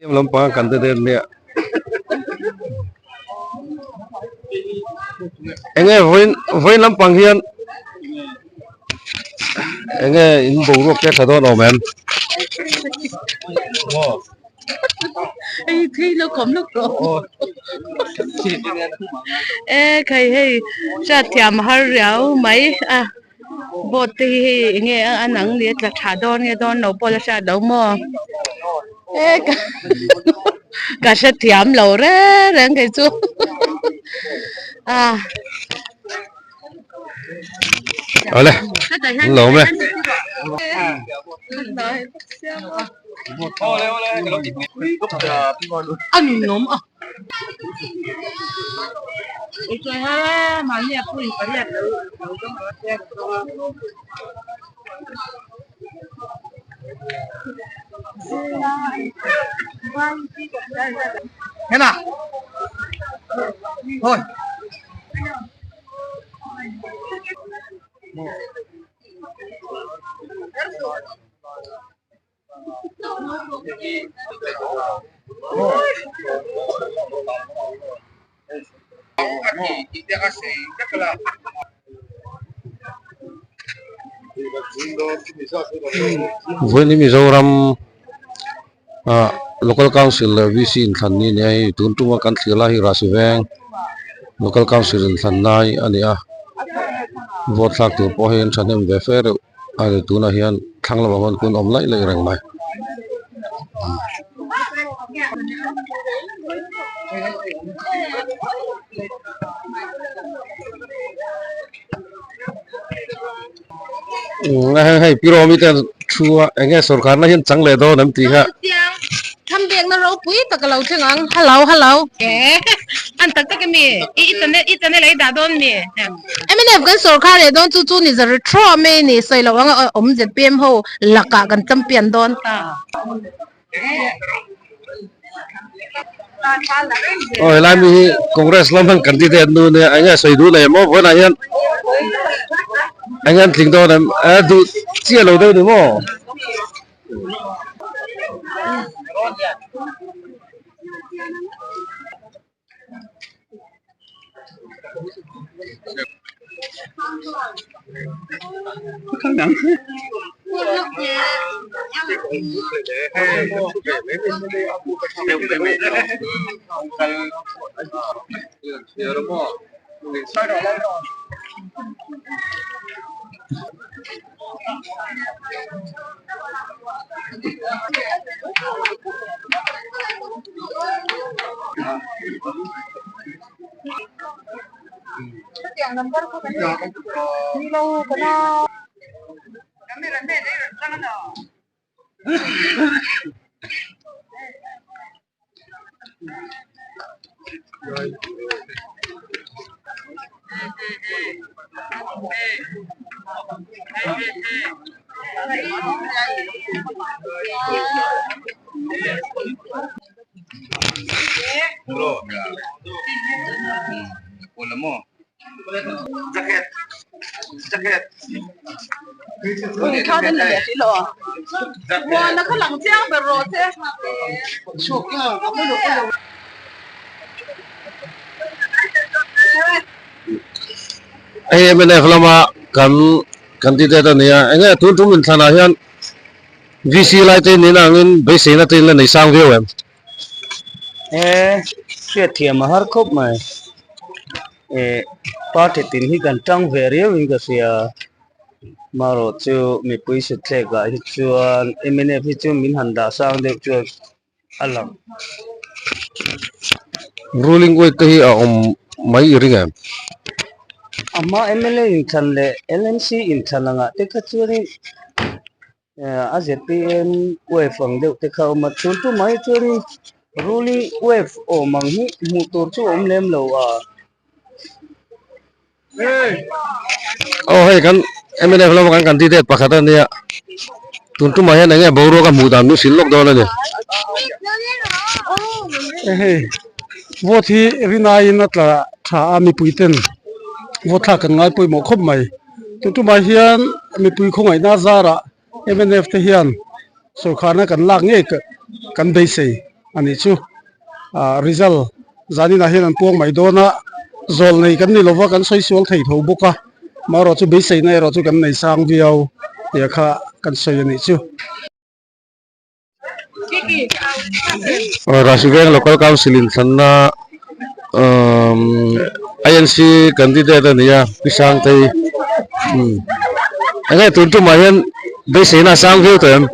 Em lampanga kan te det nia. Enge vawiin vawiin lampang hian enge in boruak te tha dawn awm em? Hei thei lo khawm lawk rawh. E khai hei hriatthiam har riau mai a. Boat te hi hei enge a nang ni a tla tha dawn nge dawn lo pawh la hriat lo maw e ka ka hrethiam lo reng reng kei chu a. Awle an lo awm e. A ninawm a. Vawiin hi Mizoram ah Local Council leh VC inthlan ni a ni a hei tun tuma kan thlir lai hi Rahsiveng Local Council inthlan lai a ni a vote thlak tur pawh hi an thahnem ve fe reuh. A ni tunah hian thlang lamah huan kun awm laih laih reng mai. Umm hei hei pi Rawmi te thu a eng nge sorkar na hian chang leh dawn an tih kha. Thlambiakna ropui tak a lo thleng ang. Hello hello. An tak tak emi i channel i channel a i dah dawn mi. Mnf kan sorkar leh dawn chu chu ni zar throw mai a ni sawi loh anga awm zpm ho lakah kan champion dawn ta. Aw helai mi hi Congress lam hian candidate nu nia eng nge sawi duh nei maw vawiinah hian eng nge an tling dawn em a duh chiah lo deuh ni maw. Hei mnf lama kan candidate a nia enge tun tum inthlanah hian VC lai te in angin beiseina te in la nei sang viau em? E hriatthiam a har khawp mai e party tin hi kan tang ve riau in ka hria marawh chu mipui sutthlek ah hi chuan mnf hi chu min han dah sang deuh chuan a lang. Ruling weight te hi a awm mai i ring em? A hma mla inthlan leh LMC inthlan angah te kha chuanin A zpm wave ang deuh te kha a awm a, chhun tumah hi chuanin ruling wave awm ang hi hmuh tur chu a awm lem lo a. Aw hei kan mnf lama kan candidate pakhat a nia, tun tumah hian eng nge boruak a hmuh dan min hrilh lawk dawn a ni. Hei vote hi rinaiin a tla tha a mipui ten vote thlak kan ngai pawimawh khawp mai. Tun tumah hian mipui khawngaihna zarah mnf te hian sorkharna kan lak ngei kan beisei a nih chu. Ah result zaninah hian an puang mai dawn a, zawl nei kan ni lova kan sawi sual thei tho bawk a, marawh chu beiseina erawh chu kan nei sang viau tia kha kan sawi a nih chu. Rashiveng Local Council inthlanna INC candidate a ni a Pi Sangtei enge tun tumah hian beiseina a sang viau tawh em?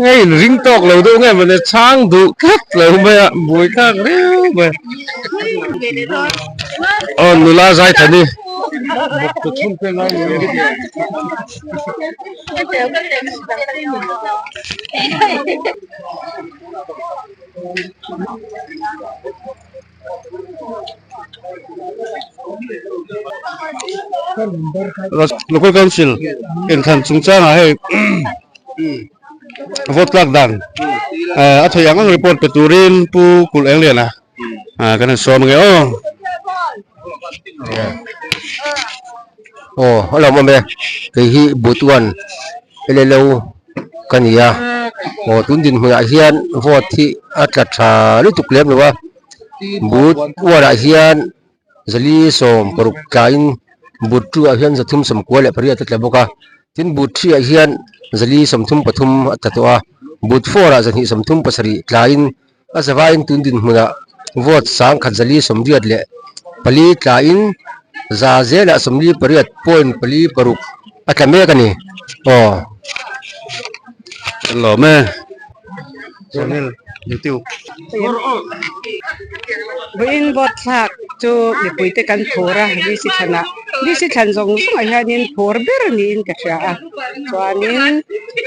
Hei inring tawk lo deuh nge mawni chhang duh tlat lo mai a buai thlak riau mai aw nula zai tha ni. Local council inthlan chungchangah hei vote tlak dan a theih ang ang report pe turin Pu Kulh Engliana kan han sawm ange aw. Aw a lawm awm e kei hi Butuan LLO ka ni a aw tun dinhmunah hian vote hi a tla tha lutuk lem lo a but uarah hian zali sawm paruk tlaiin but two ah hian zathum sawmkua leh pariat a tla bawk a tin but three ah hian zali sawmthum pathum a tla tawh a but four ah zahnih sawmthum pasarih tlaiin a zavaiin tun dinhmunah vote sangkhat zali sawmriat leh pali tlaiin za zelah sawmli pariat point pali paruk a tla mek a ni aw. Lawm e. Channel YouTube. Vawiin vote thlak chu mipuite kan phur a VC thlanah VC thlan zawng zawngah hianin phur ber niin ka hria a chuanin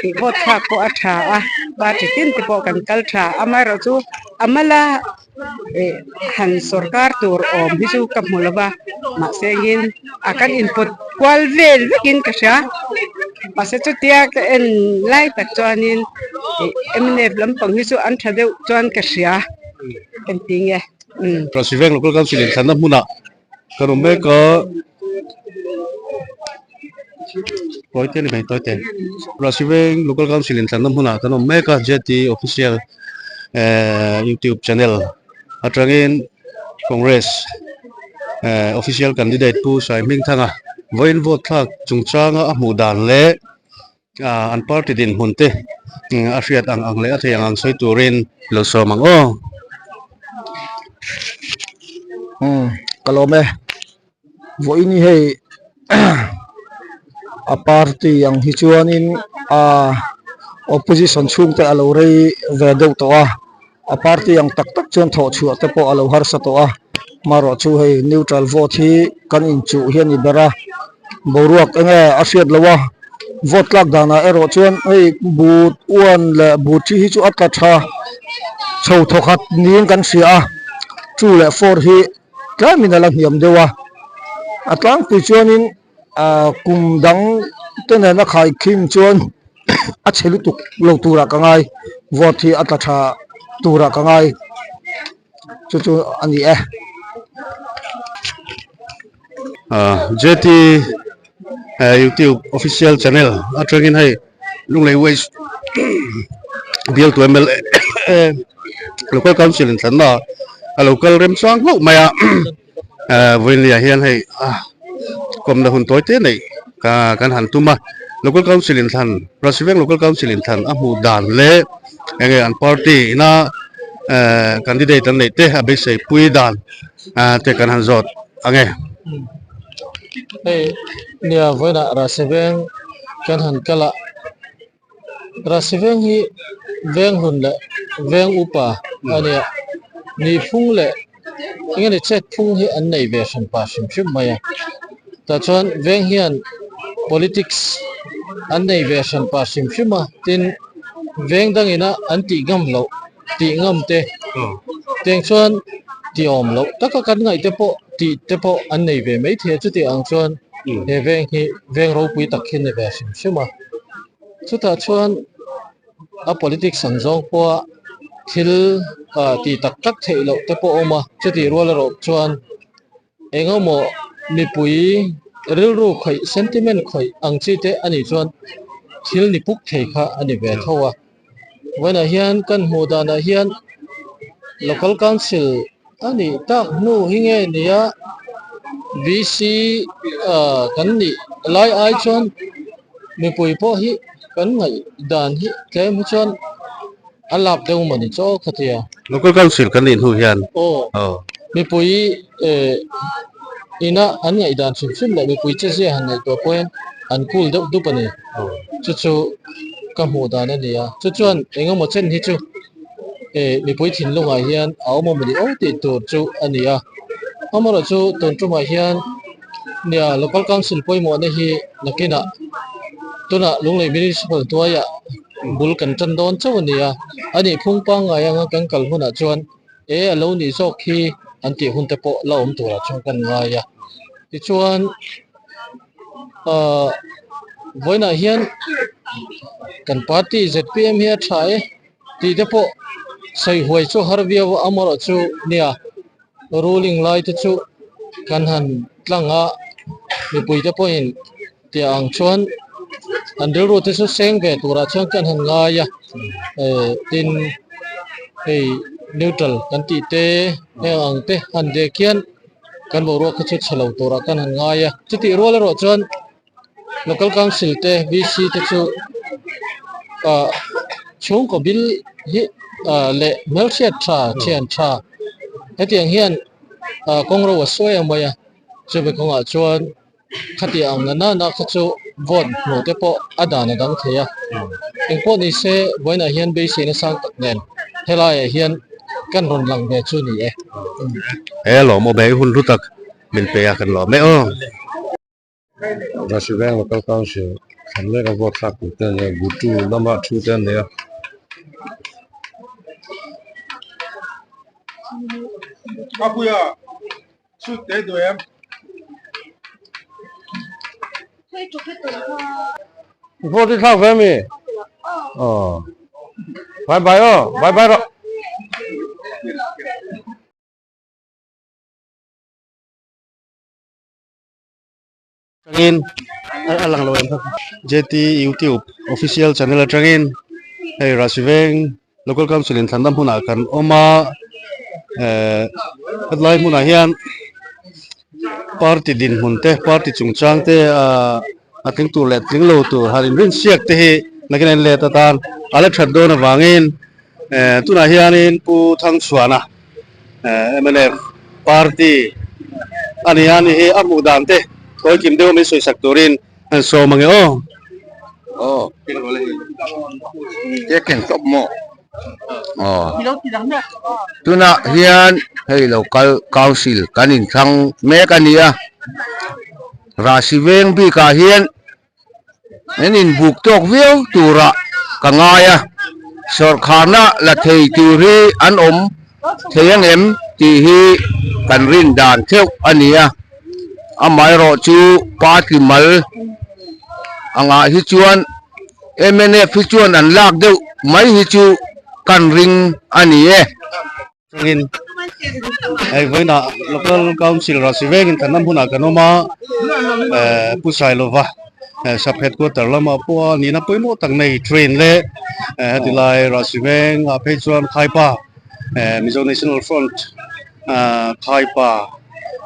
ih vote thlak pawh a tha a party tin te pawh kan kal tha amaherawh chu a mala ih han sorkar tur awm hi chu ka hmu lova mahse engin a kan input kual vel vekin ka hria mahse chutia ka en lai tak chuanin ih mnf lampang hi chu an tha deuh chuan ka hria engtin nge umm. Rashiveng Local Council inthlanna hmunah kan awm mek a tawite ni mai tawite Rashiveng Local Council inthlanna hmunah kan awm mek a JT Official ehh YouTube channel atangin Congress ehh Official Candidate Pu Saihmingthanga vawiin vote thlak chungchanga a hmuh dan leh ah an party dinhmun te a hriat ang ang leh a thei ang ang sawi turin lo sawm ang aw. Umm ka lawm e vawiin hi hei a party ang hi chuanin ah opposition chhungte a lo rei ve deuh tawh a a party ang tak tak chuan thawh chhuah te pawh a lo harsa tawh a marawh chu hei neutral vote hi kan inchuh hi a ni ber a boruak enge a hriat loh a vote tlak danah erawh chuan hei but uan leh but thi hi chu a tla tha chho thawkhat niin kan hria a two leh four hi tlemin a la hniam deuh a a tlangpui chuanin ah kum dang te nena khaikhin chuan a chhe lutuk lo turah ka ngai vote hi a tla tha turah ka ngai chu chu a ni e. Ah JT YouTube official channel atangin hei Lunglei West bial tu mla local council in thlanna a lo kal remchang hlauh mai a vawiinliah hian hei kawmna hun tawi te neih kan han tum a local council in thlan Rasiveng local council in thlan a hmuh dan leh enge an party ina candidate an neih te a beisei pui dan te kan han zawt ang e. Hei nia vawiinah Rasiveng kan han kal a Rasiveng hi veng hlun leh veng upa a nia nihphung leh eng nge chet phung hi an nei ve hran pah hrim hrim mai a tah chuan veng hian politics an nei ve hran pah hrim hrim a tin veng dangina an tih ngam loh tih ngam te tiang chuan tih awm loh taka kan ngaih te pawh tih te pawh an nei ve mai thei a chuti ang chuan he veng hi veng ropui tak hi a ni ve hrim hrim a chutah chuan a politics ang zawng pawha thil ah tih tak tak theih loh te pawh a awm a chutih rual erawh chuan eng emaw mipui rilru khawih sentiment khawih ang chi te a nih chuan. thil ni puk thei kha a ni ve tho a vawiinah hian kan hmuh danah hian local council a nih tak hnu hi nge nia VC ah kan nih lai ai chuan mipui pawh hi kan ngaih dan hi tlem hi chuan a lak deuh maw ni chaw kha tia. Local council kan nih hnu hian. Aw mipui eh ina an ngaih dan hrim hrim leh mipui che zia han ngaihtuah pawhin an cool deuh dup a ni. Chu chu ka hmuh dan a ni a, chu chuan eng emaw chen hi chu eh mipui thinlungah hian a awm emaw ni aw tih tur chu a ni a. Amaherawhchu tun tumah hian nia local council pawimawhna hi nakinah tunah Lunglei Municipal hnuaiah bul kan tan dawn chauh a ni a, a nih phung pangngai anga kan kal hunah chuan e a lo nih zawk hi an tih hun te pawh la awm turah chuan kan ngai a. Tichuan ahh vawiinah hian kan party zpm hi a tha e tih te pawh sawi huai chu har viau a amaherawh chu nia ruling lai te chu kan han tlang a mipui te pawhin Tiah ang chuan an rilru te chu seng ve turah chuan kan han ngai a eh tin hei neutral kan tih te heng ang te han dek hian kan boruak kha chu chhe lo turah kan han ngai a chutih rual erawh chuan local council te VC te chu ah chhungkaw bil hi ah leh hmelhriat tha thian tha hetiang hian ah kawng ro a sawi ang mai a chumi kawngah chuan. Khatiang ang na nana kha chu vote hmuh te pawh a dan a dang thei a, engpawh ni se vawiinah hian beiseina sang tak nen helaiah hian kan rawn lang ve chu ni e. He lawm aw bei hun hlu tak min pe a kan lawm e aw. Rashiveng Local Council thlan leka vote thlak tur te a nia, Gutu lama thu te a nei a. Vote i thlak ve mi? Aw. Bye bye aw. Bye bye rawh. Atangin a lang lo em kha JT YouTube official channel atangin hei Rahsiveng local council in thlanna hmunah kan awm a eh hetlai hmunah hian party dinhmun te party chungchang te ah a tling tur leh tling lo tur han inrinsiak te hi nakin a inlet atan a la that dawn avangin eh tunah hianin Pu Thangchhuana mnf party a ni a ni hi a hmuh dan te thawi kim deuh a min sawi sak turin an sawm ang e aw. Aw ke ken tawp maw aw tunah hian hei local council kan inthlang mek a ni a Rahsi veng bikah hian an inbuk tawk viau turah ka ngai a, sawrkharna la thei tur hi an awm thei ang em tih hi kan rin dan theuh a ni a, amaherawh chu party mal angah hi chuan mnf hi chuan an lak deuh mai hi chu kan ring a ni e. Chungin hei vawiinah local council Rahsi vengin kan ram hunah kan awm a eh Pu Sailova eh sub headquarter lamah pawh a nihna pawimawh tak nei train leh eh heti lai Rahsi vengah phei chuan Khaipa eh Mizo National Front ah Khaipa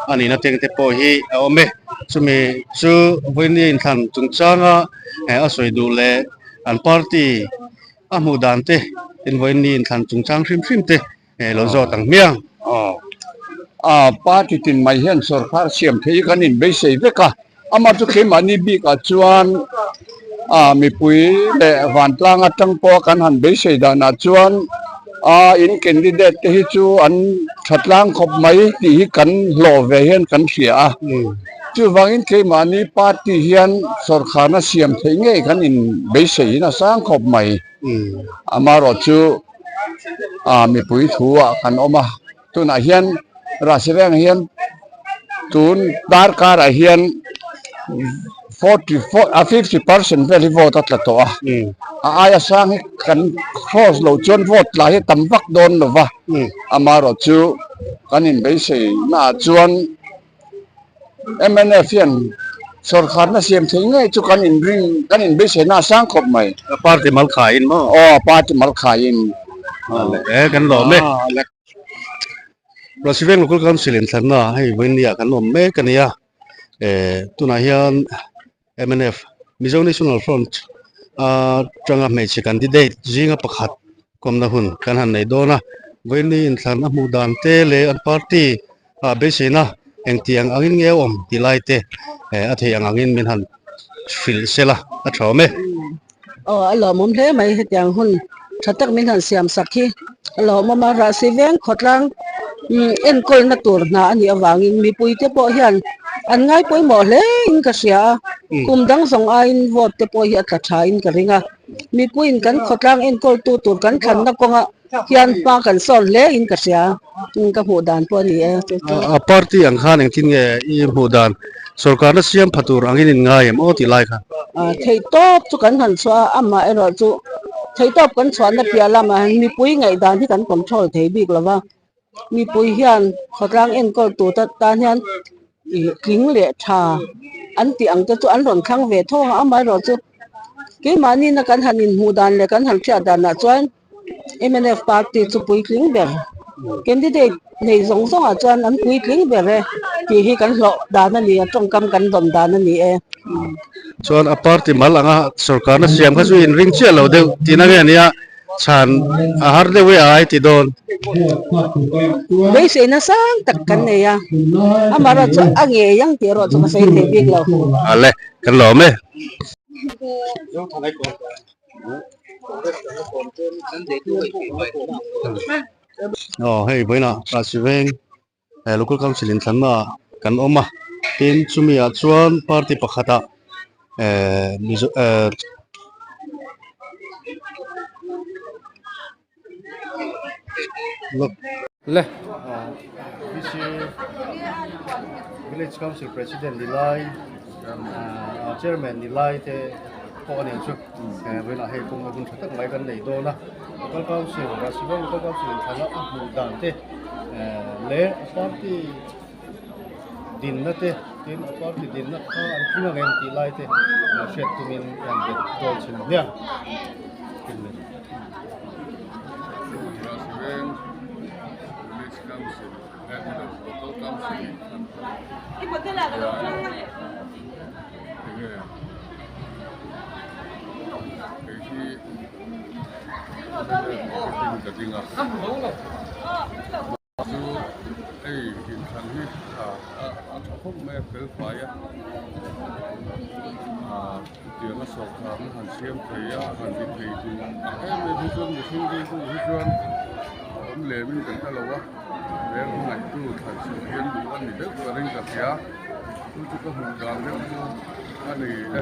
a nihna teng te pawh hi a awm e chumi chu vawiin inthlan chungchanga eh a sawi duh leh an party A hmuh dan te invawiin ni inthlan chungchang hrim hrim te lo zawt ang hmiang. Aw. A party tin mai hian sorkar siam thei hi kan inbeisei vek a, amah chu keimahni bikah chuan a mipui leh vantlang atang pawha kan han beisei danah chuan a in candidate te hi chu an tha tlang khawp mai tih hi kan hlawh ve hian kan hria a. Chuvangin keimahni party hian sawrkharna siam theih ngei kan inbeisei in a sang khawp mai. Amaherawh chu mipui thu ah kan awm a, tunah hian Rahsiveng hian tun darkar ah hian 44 a 50% vel hi vote a tla tawh a, a aia sang hi kan cross loh chuan vote tla hi a tam vak dawn lo va, amaherawh chu kan inbeisei naah chuan. Mnf hian Sawrkharna siam theih ngei chu kan inring kan inbeisehna a sang khawp mai. Party mal khaiin maw? Aw party mal khaiin. E kan lawm e. Rasiveng Local Council inthlanna hei vawinia kan awm mek a nia. Tunah hian mnf Mizo National Front atanga hmeichhe candidate zinga pakhat kawmna hun kan han nei dawn a. Vawiini inthlan a hmuh dan te leh an party ah beiseina engtiang angin nge a awm tih lai te a theih ang angin min han hrilh sela a tha awm e. Aw a lawmawm hle mai hetiang hun tha tak min han siam sak hi a lawmawm a rahsi veng khawtlang enkawlna tur hna a nih avangin mipui te pawh hian an ngai pawimawh hle in ka hria a kum dang zawng aiin vote te pawh hi a tla tha in ka ring a mipuiin kan khawtlang enkawltu tur kan thlanna kawnga hian hma kan sawn hle in ka hria ka hmuh dan pawh a ni e. A party ang khan engtin nge i hmuh dan sorkarna siam pha tur angin in ngai em aw tih lai kha? Theih tawp chu kan han chhuah a, amah erawh chu theih tawp kan chhuahna piah lamah hian mipui ngaihdan hi kan control thei bik lo va, mipui hian khawtlang enkawl tur tan hian tling leh tha an tih ang te chu an rawn thlang ve tho ang a, amaherawh chu keimahni na kan han inhmuh dan leh kan han hriat danah chuan mnf party chu puitling ber candidate nei zawng zawngah chuan an puitling ber e tih hi kan hlawh dan a ni a tawngkam kan dawn dan a ni e. Chuan a party mal anga sorkarna siam kha chu inring chiah lo deuh tihna nge ania chhan a har deuh e ai ti dawn. Beiseina sang tak kan nei a, amaherawhchu chu a ngei ang tih erawh chu ka sawi thei bik lo. Ale, kan lawm e. Aw hei vawiinah Rahsiveng local council inthlanna ah kan awm a tin chumi ah chuan party pakhatah ehh mizo ehh le village council president ni lai ahh chairman ni lai te pawh a nih chu vawiinah hei kawng a hun tha tak mai kan nei dawn a local council Rajsabha local council inthlan a a hmuh dan te leh a party dinna te tin a party dinna kha an tling ang em tih lai te hriat tumin an bet dawn chin a nia. Chu hei inthlan hi a tha khawp mai a fel fai a ah chutianga sawrkharna han siam thei a han ti thei tur ang em em hi chuan mihring rilru hi chuan a awm lem in kan hre lo a rel hmangaihtu thlan chhuah hian duh a ni deuh ka ring ka hria chu chu ka hmuh dan deuh chu a ni e.